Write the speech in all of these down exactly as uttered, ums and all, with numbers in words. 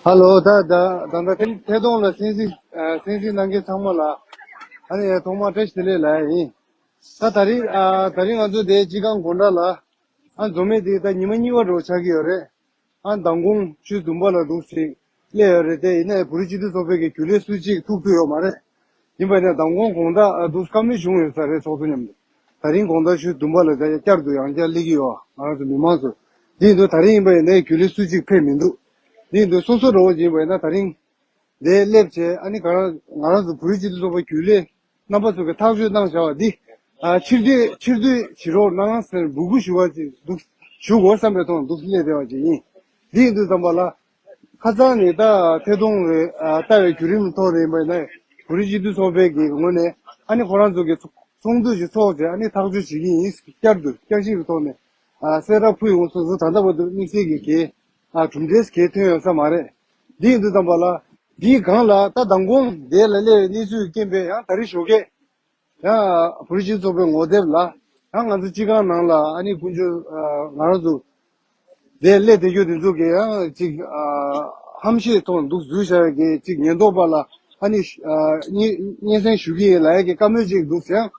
ཧ་ལོ། ད་ད་ད་ད་ཐད་ཐད་གཏོང་ལ་གསན་གཟིགས་ཨ་གསན་གཟིགས་གནང་མཁན་ཚང་མ་ལ་ཨ་ནི་ཡང་ཐོག་མར་བཀྲ་ཤིས་བདེ་ལེགས་ལབ་ཡ་ཡིན། ད་ད་རིང་ཨ་ད་རིང་ང་ཚོ་དེ་སྤྱི་ཁང་དགོང་དག་ལ་ཨ་འཛོམས་མེད་དེ་ད་ཉི་མ་གཉིས་པ་འདྲ་བོ་ཆགས་ཀྱི་ཡོད་རེད། ཨ་མདང་དགོང་ཆུ་ཚོད་བདུན་པ་ལ་འདུག་སེ་སླེབས་ཡོད་རེད་དེ། ཡིན་ནའི་བོད་རིགས་སྤྱི་མཐུན་ཚོགས་པའི་གི་རྒྱུན་ལས་སུ་གཅིག་ཐུག་ཐུབ་ཡོད་མ་རེད། ཡིན་པ་ཡིན་ན་མདང་དགོང་དགོང་དག་ཨ་འདུག་བཀའ་མོལ་བྱུང་ཡོད་ས་རེད་ཚོགས་གཙོ་མཉམ་དུ། ད་རིང་དགོང་དག་ཆུ་ཚོད་བདུན་པ་ལ་ད་བསྐྱར་དུ་ཡང་བསྐྱར་སླེབས་ཀྱི་ཡོད་ང་རང་ཚོ་མི་མང་ཚོ། འདི་ཡིན་དུས་ད་རིང་ཡིན་པ་ཡིན་ནའི་རྒྱུན་ལས་སུ་གཅིག་ཕེབས་མི་འདུག་འདི་ཡིན་དུས་སོ་སོ་འདྲ་བོ་ཅིག་ཡིན་པ་ཡིན་ན་ད་རིང་འདིར་སླེབས་བྱས་ཨ་ནི་ག་རང་ང་རང་ཚོ་བོད་རིགས་སྤྱི་མཐུན་ཚོགས་པའི་རྒྱུན་ལས་རྣམ་པ་ཚོ་གི་ཐག་གཅོད་གནང་བཞག་པ་འདི་ཨ་ཕྱིར་སྡུད་ཕྱིར་སྡུད་བྱེད་རོགས་གནང་ཟེར་འབོད་སྐུལ་ཞུ་བ་ཅིག་འདུག་ཞུ་དགོས་བསམ་པའི་ཐོག་འདུག་སླེབས་བསྡད་པ་ཅིག་ཡིན། འདི་ཡིན་དུས་ཙམ་པ་ལ། ཁ་སང་ནས་ད་ཐད་གཏོང་རེད་ཨ་ལྟ་བའི་བརྒྱུད་རིམ་ཐོག་རེད་ཡིན་པ་ཡིན་ན་བོད་རིགས་སྤྱི་མཐུན་ཚོགས་པའི་གི་ངོས་ནས་ཨ་ནི་ཁོ་རང་ཚོ་གི་ཚོགས་ཚོགས་འདུ་ཞིག་ཚོགས་བྱས་ཨ་ནི་ཐག་གཅོད་བྱེད་ཀྱི་ཡིན། བསྐྱར་དུ་བསྐྱར་ཞིབ་ཀྱི་ཐོག་ནས་ཨ་གསལ་བསྒྲགས་ཕུལ་ཡོང་སོང་ཙང་ད་ལྟ་བར་དུ་དམིགས་བསལ་གྱི་གི་ཨ་གྲུབ་འབྲས་གལ་ཐོན་ཡོད་ས་མ་རེད། འདི་ཡིན་དུས་ཙམ་པ་ལ་འདིའི་སྒང་ལ་ད་མདང་དགོང་འདི་ལ་སླེབས་པའི་གནས་ཚུལ་རྐྱེན་པས་ཡང་ད་རེས་ཞོགས་ཀས། ཡང་བོད་རིགས་སྤྱི་ཚོགས་པའི་ངོ་དེབ་ལ་ཡང་ང་ཚོ་སྤྱི་ཁང་ནང་ལ་ཨ་ནི་དཀོན་མཆོག་ང་རང་ཚོ་དེ་སླེབས་བསྡད་རྒྱུ་དེ་ཚོ་གི་ཡང་ཅིག་ཧམ་ཤེད་ཐོག་འདུག་འཛུལ་བྱ་བའི་གི་ཅིག་ཉེན་རྟོག་པ་ལ་ཨ་ནི་སྙན་སེང་ཞུ་གི་ཡིན་ལབ་ཡ་གི་བཀའ་མོལ་ཅིག་འདུག་ཟེར་ཡང་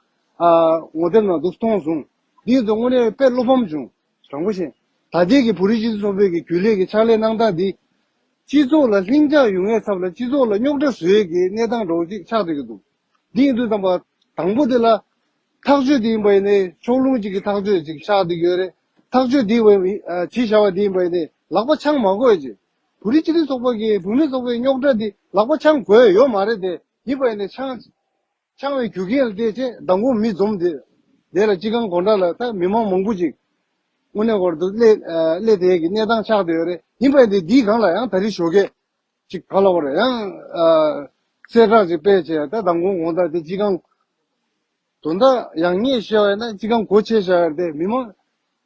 ངོ་དེབ་ནང་འདུག་མཐོང་སོང་། འདི་ཚོ་དངོས་གནས་དཔེ་བློ་ཕམ་བྱུང་། དྲང་པོ་བཤད། ད་ལྟའི་གི་བོད་རིགས་སྤྱི་ཚོགས་པའི་གི་རྒྱུན་ལས་ཀྱི་ཕྱག་ལས་གནང་སྟངས་འདི། སྤྱི་ཚོགས་ལ་ལྷིང་འཇགས་ཡོང་ཡའི་ཚབ་ལ་སྤྱི་ཚོགས་ལ་རྙོག་དྲ་བཟོ་ཡས་ཀྱི་གནས་སྟངས་འདྲ་བོ་ཅིག་ཆགས་བསྡད་ཀྱི་འདུག་འདི་ཡིན་དུས་ཙམ་པ། དང་པོ་དེ་ལ། ཐག་གཅོད་དེ་ཡིན་པ་ཡིན་ནའི་ཕྱོགས་ལྷུང་གཅིག་གི་ཐག་གཅོད་ཅིག་ཆགས་བསྡད་ཀྱི་ཡོད་རེད། ཐག་གཅོད་དེ་བས་བྱས་བཞག་པ་དེ་ཡིན་པ་ཡིན་ནའི་ལག་པ་འཆང་མ་དགོས་ཅིག་བོད་རིགས་སྤྱི་མཐུན་ཚོགས་པ་གིས་བོད་མི་ཚོགས་པའི་རྙོག་དྲ་དེ་ལག་པ་འཆང་དགོས་ཡོད་མ་རེད་དེ། ཡིན་པ་ཡིན་ནའི་འཆང་འཆང་བའི་རྒྱུ་རྐྱེན་ལ་བལྟས་ཚེ་མདང་དགོང་མི་འཛོམས་དེ། དེ་ལ་སྤྱི་ཁང་དགོང་དག་ལ་ད་མི་མང་མང་པོ་ཅིག་དངོས་གནས་ཁོ་རང་ཚོ་སླེབས་ཨ་སླེབས་བསྡད་ཀྱི་གནས་སྟངས་ཆགས་བསྡད་ཡོད་རེད། ཡིན་པ་ཡིན་ནའི་འདིའི་སྒང་ལ་ཡང་ད་རེས་ཞོགས་ཀས་ཅིག་ག་ལབ་དགོས་རེད། ཡང་ཨ་གསལ་བསྒྲགས་ཅིག་སྤེལ་བྱས་ད་མདང་དགོང་དགོང་དག་དེ་སྤྱི་ཁང་དོན་དག་ཡང་སྙིང་བཤད་པ་ཡིན་ན་སྤྱི་ཁང་སྒོ་ཕྱེ་བཞག་ཡོད་རེད་དེ། མི་མང་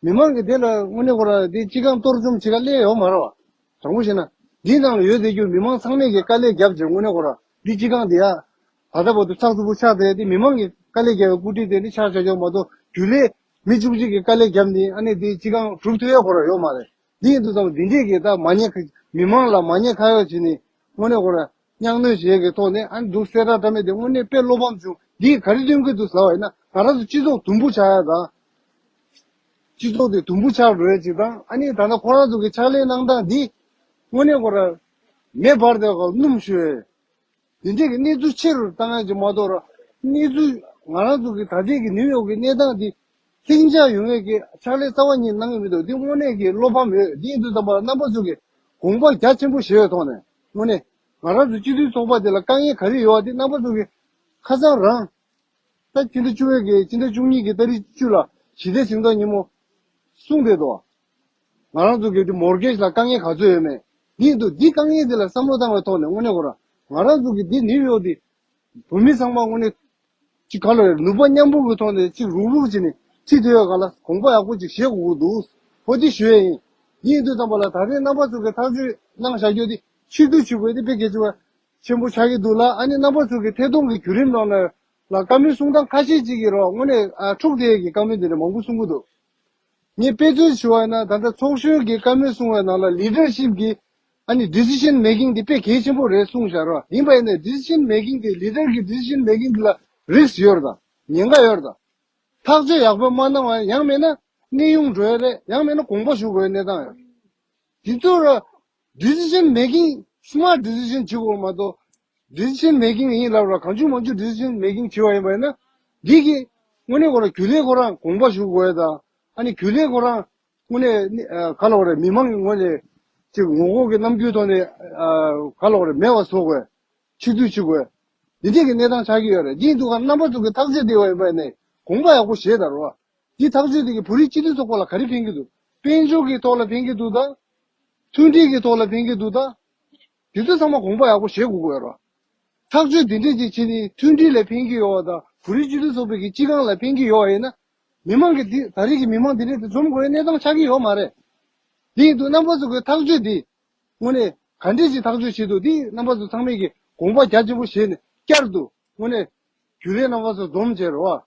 མི་མང་གི་དེ་ལ་དངོས་གནས་ཁོ་རང་དེ་སྤྱི་ཁང་གཏོར་བཅོམ་བྱེད་ག་སླེབས་ཡོད་མ་རེད་བ། དྲང་པོ་བཤད་ན། འདིའི་ནང་ལ་ཡོད་བསྡད་རྒྱུ་མི་མང་ཚང་མས་ཀྱི་དཀའ་ལས་བརྒྱབ་བྱས་དངོས་གནས་ཁོ་རང་འདི་སྤྱི་ཁང་འདི་ཡ། ད་ལྟ་བར་དུ་ཚགས་ཚུད་པོ་ཆགས་བསྡད་དེ་མི་མང་གི་དཀའ་ལས་བརྒྱབ་པའི་སྐུ་དྲིན་དེ་འདི་ཆགས་བཞག་རྒྱུ་མ་གཏོགས་རྒྱུན་ལས་མི་བཅུ་གཅིག་གི་དཀའ་ལས་བརྒྱབ་ནས་ཨ་ནི་འདི་སྤྱི་ཁང་གྲུབ་ཐུབ་ཡ་ཁོ་རང་ཡོད་མ་རེད། འདི་ཡིན་དུས་ཙམ་འདི་འདྲས་ཀྱི་ད་མ་ཉེས་ཁ་མི་མང་ལ་མ་ཉེས་ཁ་གཡོགས་བྱས་ནས་དངོས་གནས་ཁོ་རང་སྙིང་གནོད་བྱེད་ཀྱི་ཐོག་ནས་ཨ་ནི་འདུག་གསལ་བསྒྲགས་བཀྲམ་མེད་དེ་དངོས་གནས་དཔེ་བློ་ཕམ་བྱུང་། འདིས་ག་རེ་སྟོན་གྱི་འདུག་ཟེར་བ་ཡིན་ན་ང་རང་ཚོ་སྤྱི་ཚོགས་དུམ་བུ་ཆགས་ཡ་དང་། སྤྱི་ཚོགས་དེ་དུམ་བུ་ཆགས་འགྲོ་ཡ་ཅིག་དང་ཨ་ནི་ད་ལྟ་ཁོ་རང་ཚོ་གི་ཕྱག་ལས་གནང་སྟངས་འདི་དངོས་གནས་ཁོ་རང་མེ་འབར་དེ་ག་སྣུམ་བཤོས་ཡ། འདི་འདྲས་ཀྱི་གནས་ཚུལ་ཆེ་རུ་བཏང་ཡ་ཅིག་མ་གཏོགས་ར་གནས་ཚུལ་ང་རང་ཚོ་གི་ད་ལྟའི་གི་ནིའུ་ཡོག་གི་གནས་སྟངས་འདི་ལྷིང་འཇགས་ཡོང་ཡས་ཀྱི་ཕྱག་ལས་རྩ་བ་ཉིད་གནང་གི་མི་འདུག་འདི་དངོས་གནས་ཀྱི་བློ་ཕམ་ཡོད། འདི་ཡིན་དུས་ཙམ་པ་ལ་རྣམ་པ་ཚོ་གི་དགོངས་པ་རྒྱ་ཆེན་པོ་བཞེས་པའི་ཐོག་ནས་དངོས་གནས་ང་རང་ཚོ་སྤྱི་འཐུས་ཚོགས་པ་དེ་ལ་དཀའ་ངལ་ག་རེ་ཡོད་པ་འདི་རྣམ་པ་ཚོ་གི་ཁ་སང་རང་ད་སྤྱི་ཟླ་བཅུ་པའི་གི་སྤྱི་ཟླ་བཅུ་གཉིས་ཀྱི་ཏ་རིག་བཅུ་ལ་ཞི་བདེ་གཟེངས་རྟགས་ཉིན་མོ་གསུངས་བསྡད་འདུག་ང་རང་ཚོ་གི་འདི་མོར་གེཇ་ལ་དཀའ་ངལ་ག་ཚོད་ཡོད་མེད། འདི་འདུག་འདི་དཀའ་ངལ་འདི་ལ་བསམ་བློ་བཏང་བའི་ཐོག་ནས་དངོས་གནས་ཁོ་རང་ང་རང་ཚོ་གི་འདི་ནིའུ་ཡོག་འདི་བོད་མི་ཚང་མ་དངོས་གནས་ཅིག་ག་ལ་རེད་ནུས་པ་མཉམ་སྤུངས་ཀྱི་ཐོག་ནས་ཅིག་རུག་རུག་བྱས་ནས་ཁྲིད་ཐུབ་ཡོད་ག་ལ་དགོངས་པ་ཡག་པོ་ཅིག་བཞེས་དགོས་ཀྱི་འདུག་འོ་འདི་ཞུ་ཡས་ཡིན། འདི་ཡིན་དུས་ཙམ་པ་ལ་ད་རེས་རྣམ་པ་ཚོ་གི་ཐག་གཅོད་གནང་བཞག་རྒྱུ་འདི་ཕྱིར་བསྡུ་བྱེད་དགོས་འདི་དཔེ་གལ་ཆེ་བ་ཆེན་པོ་ཆགས་ཀྱི་འདུག་ལ། ཨ་ནི་རྣམ་པ་ཚོ་གི་ཐད་གཏོང་གི་བརྒྱུད་རིམ་ནང་ལ་ལ་བཀའ་མོལ་གསུང་སྟངས་ཁ་ཤས་ཅིག་གིས་རོགས་དངོས་གནས་ཨ་འཁྲུག་བསྡད་ཀྱི་བཀའ་མོལ་འདི་འདྲ་མང་པོ་གསུང་གི་འདུག་ངས་དཔེ་མཚོན་ཞུ་བ་ཡིན་ན་ད་ལྟ་ཚོགས་གཞོན་གྱི་བཀའ་མོལ་གསུང་བའི་ནང་ལ་ལི་ཌར་ཤིབ་ཀྱི་ཨ་ནི་ཌི་སི་ཤན་མེ་ཀིང་འདི་དཔེ་གལ་ཆེན་པོ་རེད་གསུངས་བཞག་རོགས། ཡིན་པ་ཡིན་ནའི་ཌི་སི་ཤན་མེ་ཀིང་འདི་ལི་ཌར་གྱི་ཌི་སི་ཤན་མེ་ཀིང་འདི་ལ་རིགས་ཡོད་རེད་ད། ཉེན་ཁ་ཡོད་རེད་ད། ཐག་གཅོད་ཡག་པོ་མ་གནང་བ་ཡང་མིན་ན་གནས་དབྱུང་འགྲོ་ཡ་རེད། ཡང་མིན་ན་དགོངས་པ་ཞུ་དགོས་ཡ་གནས་སྟངས་ཡོད། དེ་ཚོ་ར་decision making smart decision བྱེད་དགོས་མ་གཏོགས་decision making ཡིན་ལབ་ར་གང་བྱུང་མང་བྱུང་decision making བྱེད་པ་ཡིན་པ་ཡིན་ན་འདི་གི་དངོས་གནས་ཁོ་རང་རྒྱུན་ལས་ཁོ་རང་དགོངས་པ་ཞུ་དགོས་ཡ་དང་ཨ་ནི་རྒྱུན་ལས་ཁོ་རང་དངོས་གནས་ཨ་ག་ལ་བ་རེད་མི་མང་གི་ངོས་ནས་ཅིག་ངོ་ལྐོག་གི་རྣམ་འགྱུར་ཐོག་ནས་ཨ་ག་ལ་བ་རེད་མེད་པ་བཟོ་དགོས། ཕྱིར་བསྡུ་བྱེད་དགོས། འདི་འདྲས་ཀྱི་གནས་སྟངས་ཆགས་ཀྱི་ཡོད་རེད། འདི་འདུག་ག་རྣམ་པ་ཚོ་གི་ཐག་གཅོད་འདི་བ་ཡིན་པ་ཡིན་ནའི་དགོངས་པ་ཡག་པོ་བཞེས་དང་རོ། འདི་ཐག་གཅོད་འདི་གི་བོད་རིགས་སྤྱི་མཐུན་ཚོགས་པ་ལ་ག་རེ་ཕན་གྱི་འདུག་དཔལ་འབྱོར་གྱི་ཐོག་ལ་ཕན་གྱི་འདུག་དང་། མཐུན་སྒྲིལ་གྱི་ཐོག་ལ་ཕན་གྱི་འདུག་དང་། འདི་ཚོ་ཚང་མ་དགོངས་པ་ཡག་པོ་བཞེས་དགོས་ཀྱི་ཡོད་རོ། ཐག་གཅོད་འདི་འདྲས་ཅིག་བྱས་ནས་མཐུན་སྒྲིལ་ལ་ཕན་གྱི་ཡོད་པ་དང་བོད་རིགས་སྤྱི་མཐུན་ཚོགས་པའི་གི་སྤྱི་ཁང་ལ་ཕན་གྱི་ཡོད་པ་ཡིན་ན། མི་མང་གི་འདི་ད་རེས་ཀྱི་མི་མང་འདི་འདྲས་དེ་འཛོམས་དགོས་པའི་གནས་སྟངས་ཆགས་ཀྱི་ཡོད་མ་རེད། འདི་ཡིན་དུས་རྣམ་པ་ཚོ་གི་ཐག་གཅོད་འདི། དངོས་གནས་ག་འདྲས་ཀྱི་ཐག་གཅོད་བྱེད་འདུག་འདི་རྣམ་པ་ཚོ་ཚང་མས་ཀྱི་དགོངས་པ་རྒྱ་ཆེན་པོ་བཞེས་ནས་བསྐྱར་དུ་དངོས་གནས་རྒྱུན་ལས་རྣམ་པ་ཚོ་འཛོམས་བྱས་རོགས།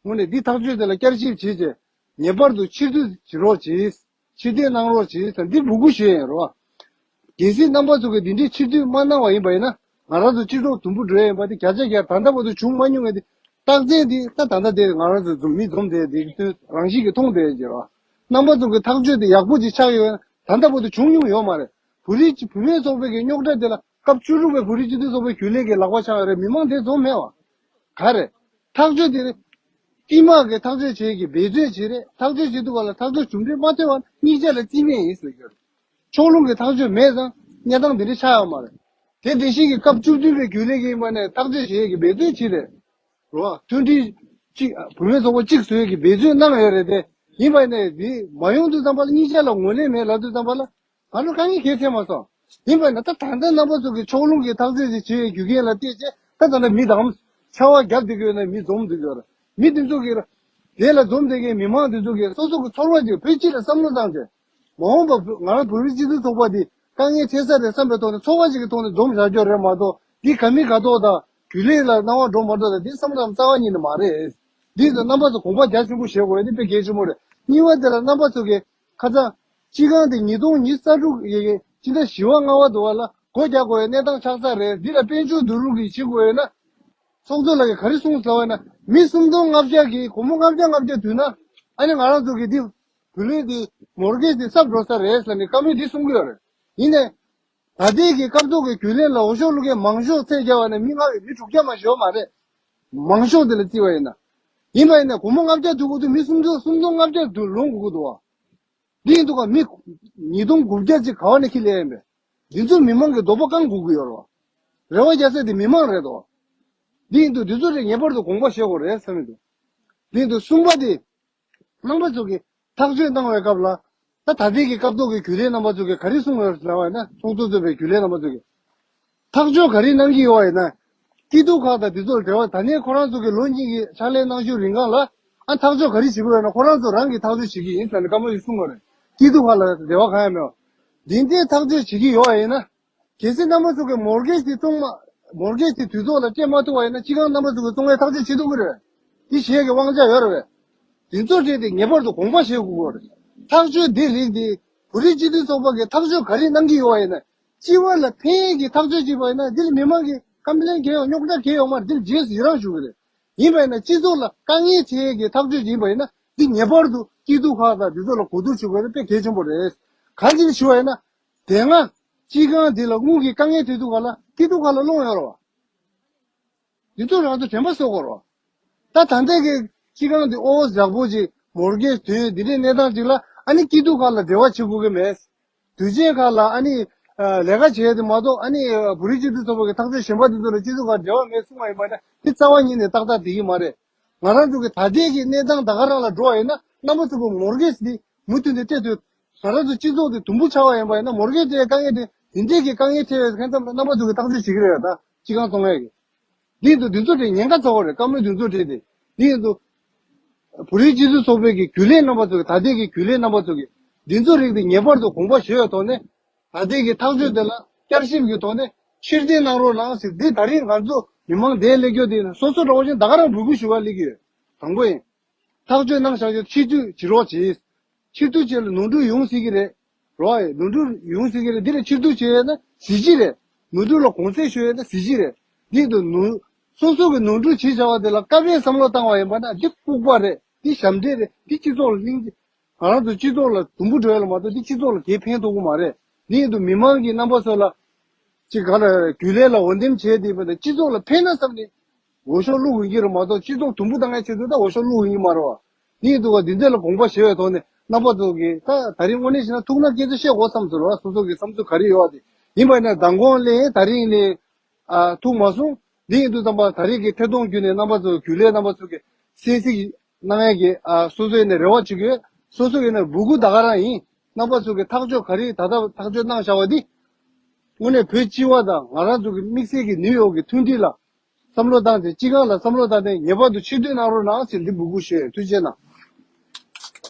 དངོས་གནས་འདི་ཐག་གཅོད་དེ་ལ་བསྐྱར་ཞིབ་བྱས་བྱས་ངེས་པར་དུ་ཕྱིར་བསྡུ་བྱེད་རོགས་བྱེད། ཕྱིར་འཐེན་གནང་རོགས་བྱེད་ཟེར་འདི་འབོད་སྐུལ་ཞུ་ཡས་ཡིན་རོགས། གལ་སྲིད་རྣམ་པ་ཚོ་གིས་འདི་འདྲའི་ཕྱིར་འཐེན་མ་གནང་བ་ཡིན་པ་ཡིན་ན། ང་རང་ཚོ་སྤྱི་ཚོགས་དུམ་བུ་འགྲོ་ཡ་ཡིན་པ་དེ་བརྒྱ་ཆ་བརྒྱ་ད་ལྟ་བར་དུ་བྱུང་མ་མྱོང་བའི་དེ། རྟགས་མཚན་འདི་ད་ད་ལྟ་དེ་ང་རང་ཚོ་འཛོམས་མི་འཛོམས་དེ་དེ་དུས་རང་བཞིན་གྱིས་མཐོང་བསྡད་ཡོད་ཀྱི་རེད། རྣམ་པ་ཚོ་གི་ཐག་གཅོད་དེ་ཡག་པོ་ཅིག་ཆགས་ཡོད་ན་ད་ལྟ་བར་དུ་བྱུང་མྱོང་ཡོད་མ་རེད། བོད་རིགས་བུད་མེད་ཚོགས་པའི་གི་རྙོག་དྲ་དེ་ལ་སྐབས་བཅུ་དྲུག་པའི་བོད་རིགས་སྤྱི་མཐུན་ཚོགས་པའི་རྒྱུན་ལས་ཀྱི་ལག་པ་ཆགས་ཡོད་རེད། མི་མང་དེ་འཛོམས་མེད་བ། ག་རེ། ཐག་གཅོད་དེ་རེད། དཀྱིལ་མ་གི་ཐག་གཅོད་བྱེད་ཀྱི་འབད་བརྩོན་བྱེད་རེད། ཐག་གཅོད་བྱེད་དུས་ག་ལ་ཐག་གཅོད་གྲུབ་འབྲས་མ་ཐོན་བ་གཉིས་ཆ་ལ་རྩིས་མེད་ཡིན་ཟེར་གྱི་རེད། ཕྱོགས་ལྷུང་གི་ཐག་གཅོད་མེད་ཙང་གནས་སྟངས་འདི་འདྲ་ཆགས་ཡོད་མ་རེད། དེ་འདྲ་ཞིག་གི་སྐབས་བཅུ་བདུན་པའི་རྒྱུན་ལས་ཀྱི་ཡིན་པ་ནས་ཐག་གཅོད་བྱེད་ཀྱི་འབད་བརྩོན་བྱེད་རེད། རོ། མཐུན་སྒྲིལ་གཅིག་བུད་མེད་ཚོགས་པ་གཅིག་བཟོ་ཡས་ཀྱི་འབད་བརྩོན་གནང་ཡོད་རེད་དེ། ཡིན་པ་ནས་འདི་མ་ཡོང་དུས་ཙམ་པ་ལ་གཉིས་ཆ་ལ་ངོས་ལེན་མེད་ལབ་དུས་ཙམ་པ་ལ། ང་ཚོ་དཀའ་ངལ་གང་ཡང་འཕྲད་མ་སོང་། ཡིན་པ་ན་ད་ད་ལྟ་རྣམ་པ་ཚོ་གི་ཕྱོགས་ལྷུང་གི་ཐག་གཅོད་ཅིག་བྱེད་པའི་རྒྱུ་རྐྱེན་ལ་བལྟས་ཚེ་ད་ད་ལྟ་མི་དང་ཆར་པ་བརྒྱབ་བསྡད་ཀྱི་ཡོད་ན་མི་འཛོམས་བསྡད་ཀྱི་ཡོད་རེད། མི་དེ་ཚོ་གི་དེ་ལ་འཛོམས་བསྡད་མཁན་མི་མང་དེ་ཚོ་གི་སོ་སོ་གི་ཚོར་བ་ཅིག་བོད་སྤྱི་ལ་བསམ་བློ་བཏང་ཚེ། མ་འོངས་པ་ང་རང་བོད་རིགས་སྤྱི་མཐུན་ཚོགས་པ་འདི་དཀའ་ངལ་འཕྲད་ས་རེད་བསམ་པའི་ཐོག་ནས་ཚོར་བ་ཅིག་གི་ཐོག་ནས་འཛོམས་བཞག་རྒྱུ་རེད་མ་གཏོགས། འདི་ག་མི་ག་ཐོག་དང་རྒྱུན་ལས་ལ་སྣང་བ་འགྲོ་མ་འགྲོ་དང་འདི་བསམ་བློ་རྩ་བ་ཉིད་ནས་མ་རེད། འདི་ཚོ་རྣམ་པ་ཚོ་དགོངས་པ་རྒྱ་ཆེན་པོ་བཞེས་དགོས་ཡ་འདི་དཔེ་གལ་ཆེན་པོ་རེད། གཉིས་པ་དེ་ལ་རྣམ་པ་ཚོ་གི་ཁ་སང་སྤྱི་ཁང་དེ་ཉིས་སྟོང་ཉི་ཤུ་རྩ་དྲུག་གི་སྤྱི་ཟླ་བཞི་པ་ལྔ་པ་དུ་བ་ལ་སྒོ་རྒྱག་དགོས་ཡ་གནས་སྟངས་ཆགས་ཚར་རེད། འདི་ལ་དཔལ་འབྱོར་བསྡུ་རུབ་ཀྱི་བྱེད་དགོས་ཡོད་ན། ཚོགས་གཙོ་ལགས་ཀྱིས་ག་རེ་གསུངས་ཟེར་བ་ཡིན་ན། མི་སུམ་སྟོང་ལྔ་བརྒྱ་གིས་སྒོར་མོ་ལྔ་བརྒྱ་ལྔ་བརྒྱ་བསྡུས་ན། ཨ་ནི་ང་རང་ཚོ་གི་འདི་བུ་ལོན་འདི་མོར་གེཇ་འདི་གསབ་འགྲོ་ས་རེད་ཟེར་ནས་བཀའ་མོལ་འདི་གསུང་གི་ཡོད་རེད། ཡིན་ནའི། ད་ལྟའི་གི་སྐབས་ཐོག་གི་རྒྱུན་ལས་ལ་འོས་ཤོག་བླུག་མཁན་མང་ཤོས་ཚད་བརྒྱབ་པ་ནས་མི་ལྔ་བའི་མི་དྲུག་བརྒྱ་མ་ཞིག་ཡོད་མ་རེད། མང་ཤོས་དེ་ལ་བརྩིས་པ་ཡིན་ན། ཡིན་པ་ཡིན་ན་སྒོར་མོ་ལྔ་བརྒྱ་བསྡུ་དགོས་དུས་མི་སུམ་སྟོང་སུམ་སྟོང་ལྔ་བརྒྱ་བསྡུ་ལོན་དགོས་ཀྱི་འདུག་བ། འདི་ཡིན་དུས་ཀ་མི་ཉིས་སྟོང་དགུ་བརྒྱ་ཅིག་ག་བ་ནས་ཁྱེར་སླེབས་ཡིན་པས། འདི་ཚོ་མི་མང་གི་དོགས་པ་བསྐང་དགོས་ཀྱི་ཡོད་རེད་བ། རེ་བ་རྒྱག་ས་དེ་མི་མང་རེད་དོ། འདི་ཡིན་དུས་འདི་ཚོ་རེ་ངེས་པར་དུ་དགོངས་པ་བཞེས་དགོས་རེད་བསམ་གྱི་འདུག་འདི་ཡིན་དུས་གསུམ་པ་དེ། རྣམ་པ་ཚོ་གིས་ཐག་གཅོད་གནང་བའི་སྐབས་ལ། ད་ད་ལྟའི་གི་སྐབས་ཐོག་གི་རྒྱུན་ལས་རྣམ་པ་ཚོ་གིས་ག་རེ་གསུངས་ཡོད་ཟེར་བ་ཡིན་ན། ཚོགས་གཙོ་གཙོས་པའི་རྒྱུན་ལས་རྣམ་པ་ཚོ་གིས་ཐག་གཅོད་ག་རེ་གནང་གི་ཡོད་པ་ཡིན་ན། སྐྱིད་སྡུག་ཁག་དང་དེ་ཚོར་འབྲེལ་བ། ད་ནས་ཁོ་རང་ཚོ་གི་ལོ་གཉིས་ཀྱི་ཕྱག་ལས་གནང་ཤུལ་རིང་གང་ལ། ཨ་ཐག་གཅོད་ག་རེ་བྱེད་དགོས་ཡོད་ན་ཁོ་རང་ཚོ་རང་གིས་ཐག་གཅོད་བྱེད་ཀྱི་ཡིན་ཟེར་ནས་བཀའ་མོལ་ཞིག་གསུངས་པ་རེད། སྐྱིད་སྡུག་ཁག་ལ་འབྲེལ་བ་གང་ཡང་མེད་པ། འདི་འདྲའི་ཐག་གཅོད་བྱེད་ཀྱི་ཡོད་པ་ཡིན་ན། གལ་སྲིད་རྣམ་པ་ཚོ་གིས་མོར་གེཇ་དེ་གཏོང་མ། མོར་གེཇ་དེ་དུས་ཐོག་ལ་སྤྲད་མ་ཐུབ་པ་ཡིན་ན་སྤྱི་ཁང་རྣམ་པ་ཚོ་གིས་བཙོང་བའི་ཐག་གཅོད་བྱེད་ཐུབ་ཀྱི་རེད། དེ་བྱེད་ཀྱི་དབང་ཆ་ཡོད་རེད་པས། དེ་ཚོ་བྲིས་ཏེ་ངེས་པར་དུ་དགོངས་པ་བཞེས་དགོས་ཀྱི་རེད། ཐག་གཅོད་འདི་རིགས་འདི་བོད་རིགས་སྤྱི་མཐུན་ཚོགས་པ་གིས་ཐག་གཅོད་ག་རེ་གནང་གི་ཡོད་པ་ཡིན་ན། སྤྱི་པ་ལ་ཕན་ཡས་ཀྱི་ཐག་གཅོད་བྱས་པ་ཡིན་ན་འདི་ལ་མི་མང་གིས་ཀམ་པི་ལེན་གང་ཡང་རྙོག་དྲ་གང་ཡང་ཡོད་མ་རེད། འདི་ལ་རྗེས་སུ་ཡི་རང་ཞུ་གི་རེད། ཡིན་པ་ཡིན་ན་སྤྱི་ཚོགས་ལ་དཀའ་ངལ་འཕྲད་ཡས་ཀྱི་ཐག་གཅོད་ཅིག་ཡིན་པ་ཡིན་ན་འདི་ངེས་པར་དུ་སྐྱིད་སྡུག་ཁག་དང་འདི་ཚོ་ལ་གོ་བསྡུར་ཞུ་དགོས་ན་དཔེ་གལ་ཆེན་པོ་རེད། གང་ཅི་ཞུ་བ་ཡིན་ན། དེ་སྔ་སྤྱི་ཁང་འདི་ལ་དངུལ་གྱི་དཀའ་ངལ་འཕྲད་དུས་ག་ལ་སྐྱིད་སྡུག་ཁག་ལ་སློང་ཡོད་རེད་བ། འདི་ཚོ་རང་ཚོ་དྲན་པ་གསོ་དགོས་རེད་བ། ད་ད་ལྟ་གི་སྤྱི་ཁང་འདི་ཨོ་ཡག་པོ་ཅིག་མོར་གེཇ་དོན་འདི་འདྲའི་གནས་སྟངས་ཅིག་ལ་ཨ་ནི་སྐྱིད་སྡུག་ཁག་ལ་འབྲེལ་བ་བྱེད་དགོས་ཀྱི་མེད། དུས་ཆེན་ཁག་ལ་ཨ་ནི། ལས་ཀ་བྱེད་ཡ་དེ་མ་གཏོགས་ཨ་ནི་བོད་རིགས་སྤྱི་མཐུན་ཚོགས་པ་གི་ཐག་གཅོད་གཞན་པ་དེ་ཚོ་ལ་སྤྱི་ཚོགས་ཁག་འབྲེལ་བ་མེད་གསུངས་པ་ཡིན་པ་ན་དེ་རྩ་བ་ཉིད་ནས་ཏག་ཏག་བསྡད་ཀྱི་མ་རེད། ང་རང་ཚོ་གི་ད་ལྟའི་གི་གནས་སྟངས་ད་ག་རང་ལ་འགྲོ་བ་ཡིན་ན་རྣམ་པ་ཚོ་གི་མོར་གེཇ་དེ་མུ་མཐུད་ནས་སྤྲད་དུས། ང་རང་ཚོ་སྤྱི་ཚོགས་དེ་དུམ་བུ་ཆགས་པ་ཡིན་པ་ཡིན་ན་མོར་གེཇ་དེ་དཀའ་ངལ་དེ་དེ་འདྲས་ཀྱི་དཀའ་ངལ་འཕྲད་ཡོད་མཁན་ཙམ་ལ་རྣམ་པ་ཚོ་གི་ཐག་གཅོད་བྱེད་ཀྱི་རེད་ད་སྤྱི་ཁང་བཙོང་ཡས་ཀྱི། འདི་ཡིན་དུས་འདི་ཚོ་དེ་ཉེན་ཁ་ཚ་བོ་རེད། བཀའ་མོལ་འདི་ཚོ་བྲིས་ཏེ། འདི་ཡིན་དུས། བོད་རིགས་སྤྱི་མཐུན་ཚོགས་པའི་གི་རྒྱུན་ལས་རྣམ་པ་ཚོ་གི་ད་ལྟའི་གི་རྒྱུན་ལས་རྣམ་པ་ཚོ་གི་འདི་ཚོ་རིགས་དེ་ངེས་པར་དུ་དགོངས་པ་བཞེས་ཡོད་ཐོག་ནས། ད་ལྟའི་གི་ཐག་གཅོད་དེ་ལ་བསྐྱར་ཞིབ་ཀྱི་ཐོག་ནས་ཕྱིར་འཐེན་གནང་རོགས་གནང་ཟེར། འདི་ད་རིང་ང་ཚོ་མི་མང་བསྡད་སླེབས་རྒྱུ་དེ་ཡིན་ན་སོ་སོ་འདྲ་བོ་ཅན་ད་ག་རང་འབོད་སྐུལ་ཞུ་བ་སླེབས་ཀྱི་ཡོད། དང་པོ་ཡིན། ཐག་གཅོད་གནང་བཞག་རྒྱུ་ཕྱིར་བསྡུ་བྱེད་རོགས་གྱིས། ཕྱིར་བསྡུ་བྱས་ལ་ནོར་འཁྲུལ་ཡོང་སྲིད་ཀྱི་རེད། རོགས་ཡིན། ནོར་འཁྲུལ་ཡོང་སྲིད་ཀྱི་རེད། འདི་ལ་ཕྱིར་བསྡུ་བྱས་ཡོད་ན་གཟི་བརྗིད་རེད། ནོར་འཁྲུལ་ལ་དགོངས་སེལ་ཞུས་ཡོད་ན་གཟི་བརྗིད་རེད། འདི་དུ་ནོར། སོ་སོ་གི་ནོར་འཁྲུལ་བྱས་བཞག་པ་དེ་ལ་བཀའ་བབས་བསམ་བློ་བཏང་བ་ཡིན་པ་ན་འདི་ལྐུགས་པ་རེད། འདི་ཞབས་འདྲེན་རེད། འདི་སྤྱི་ཚོགས་ལ་གླེང་རྗེས། ང་རང་ཚོ་སྤྱི་ཚོགས་ལ་དུམ་བུ་འགྲོ་ཡ་ལ་མ་གཏོགས་འདི་སྤྱི་ཚོགས་ལ་གའི་ཕན་ཐོགས་ཀྱི་མ་རེད། འདི་ཡིན་དུས་མི་མང་གི་རྣམ་པ་ཚོ་ལ། ཅིག་ག་ལ་རྒྱུན་ལས་ལ་འོས་འདེམས་བྱས་ཏེ་ཡིན་པ་དང་སྤྱི་ཚོགས་ལ་ཕན་ན་བསམ་ནས། འོས་ཤོག་བླུགས་ཡོང་གི་རེད་མ་གཏོགས་སྤྱི་ཚོགས་དུམ་བུ་བཏང་ཡ་ཆེད་དུ་ད་འོས་ཤོག་བླུགས་ཡོང་གི་མ་རེད་བ། འདི་ཡིན་དུས་བ་འདི་འདྲ་ལ་དགོངས་པ་བཞེས་པའི་ཐོག་ནས་རྣམ་པ་ཚོ་གིས་ད་ད་རིང་དངོས་གནས་བྱས་ན་ཐུགས་སྣང་སྐྱེ་ཚུལ་བཤད་དགོས་བསམ་ཚུལ་བ། སོ་སོ་གི་བསམ་ཚུལ་ག་རེ་ཡོད་བ་དེ་ཡིན་པ་ཡིན་ན་མདང་དགོང་ལས་ད་རིང་ལས་ཨ་ཐུག་མ་སོང་། འདི་ཡིན་དུས་ཙམ་པ་ད་རིང་གི་ཐད་གཏོང་བརྒྱུད་ནས་རྣམ་པ་ཚོ་རྒྱུན་ལས་རྣམ་པ་ཚོ་གིས་གསན་གཟིགས་གནང་ཡས་ཀྱི་ཨ་སོ་སོ་ཡིན་ནའི་རེ་བ་བྱེད་ཀྱི་ཡོད། སོ་སོ་ཡིན་ནའི་འབོད་སྐུལ་ད་ག་རང་ཡིན། རྣམ་པ་ཚོ་གི་ཐག་གཅོད་ག་རེ་ད་ལྟ་ཐག་གཅོད་གནང་བཞག་པ་འདི། དངོས་གནས་བོད་སྤྱི་བ་དང་ང་རང་ཚོ་གི་དམིགས་བསལ་གྱི་ནིའུ་ཡོག་གི་མཐུན་སྒྲིལ་ལ་བསམ་བློ་བཏང་སྟེ་སྤྱི་ཁང་ལ་བསམ་བློ་བཏང་སྟེ་ངེས་པར་དུ་ཕྱིར་བསྡུ་གནང་རོགས་གནང་ཟེར་འདི་འབོད་སྐུལ་ཞུ་ཡས། ཐུགས་རྗེ་གནང་།